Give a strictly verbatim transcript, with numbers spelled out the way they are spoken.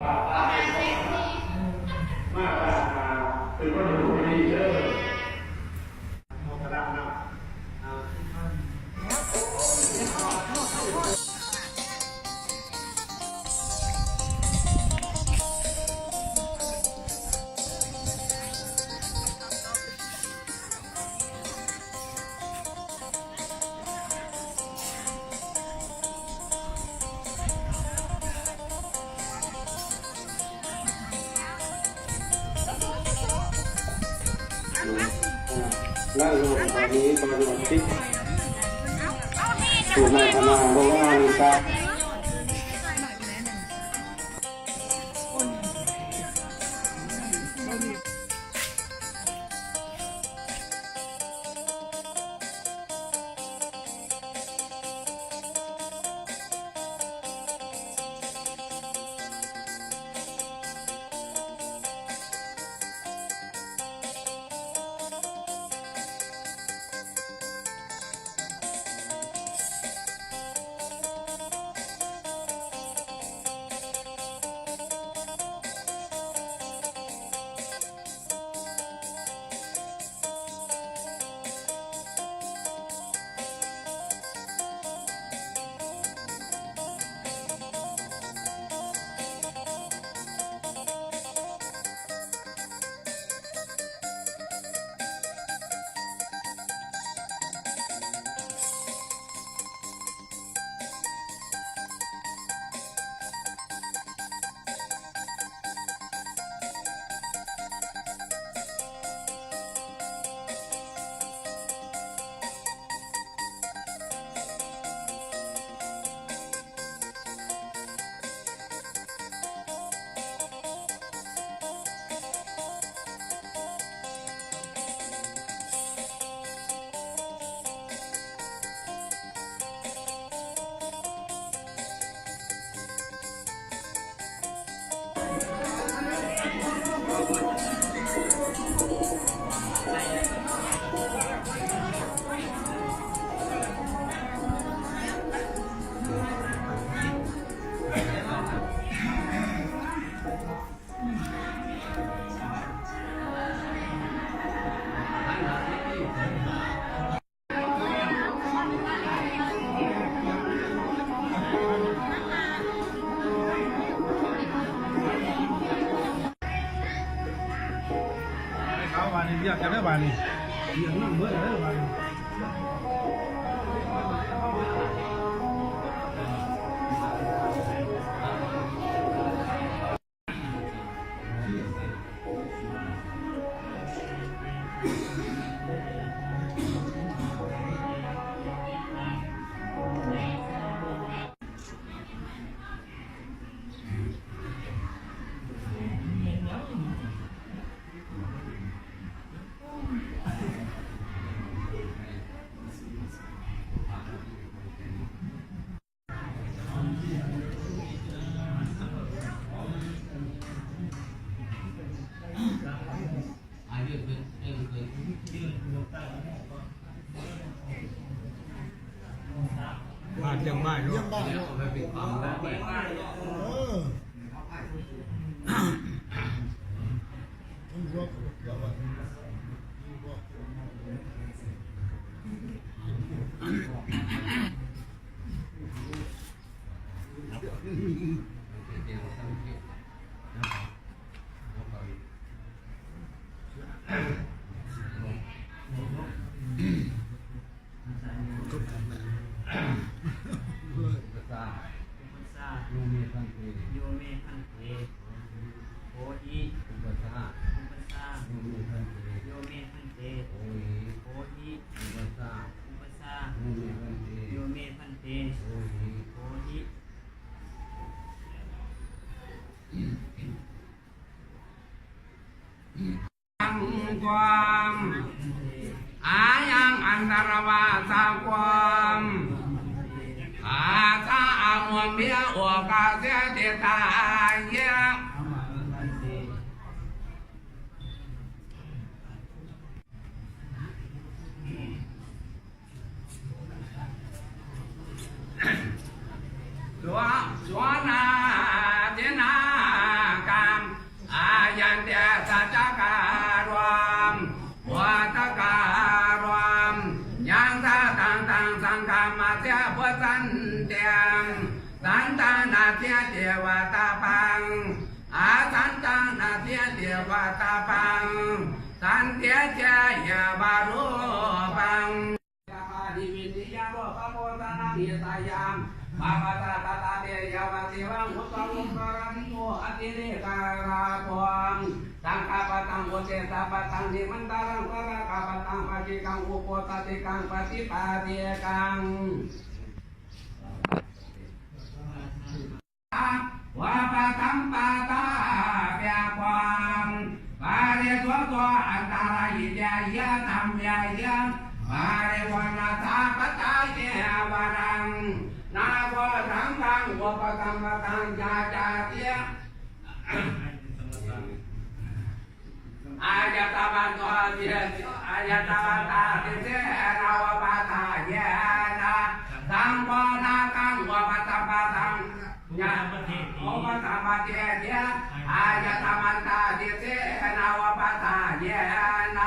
มาเป็นคนดีเด้อ นั่งลงตอนนี้ตอนวันที่อยู่ในพนาโรงงานครับ เขาว่านี่เรียกกันได้ว่านี่เรียกนั่งเบิดเลยว่านี่ บ้านเชียงใหม่เนาะ เชียงใหม่เนาะ เออ Upassa. Upassa. Yo me bhante. Yo me bhante. Hohi. Upassa. Upassa. Yo me bhante. Yo me bhante. Hohi. Hohi. Upassa. Upassa. Yo me bhante. Yo me bhante. Hohi. Hohi. ยัง Ayaṃ antaravāsako āsa amumhi okāse ṭhitā ye. Sva-, svanādhīnā paṃ, asantaṃ nassanti vata paṃ, santi ca yeva rūpaṃ. Ādivindiyaṃ rūpaṃ pūjanaṃ hitayaṃ, pāpatha ṭhātu te yāvajīvaṃ uttamaṃ paranto atirekālāpo. Saṅghappattaṃ uddisappattaṃ nimantanaṃ, sāragappattaṃ paccekaṃ uposathikaṃ paṭipādekaṃ. Upasampadaṃ bhikkhūnaṃ parisuddho antarāyikāya dhammāya paripuṇṇassa pattayēvanaṃ. Nātho saṅghaṃ upasampadaṃ yācati. Āyasmanto sī-, āyasmantā sīsena upādāyena saṅgho nāgaṃ upasampadaṃ, ya-, upasampādeti. Āyasmantā sīsena upādāyena.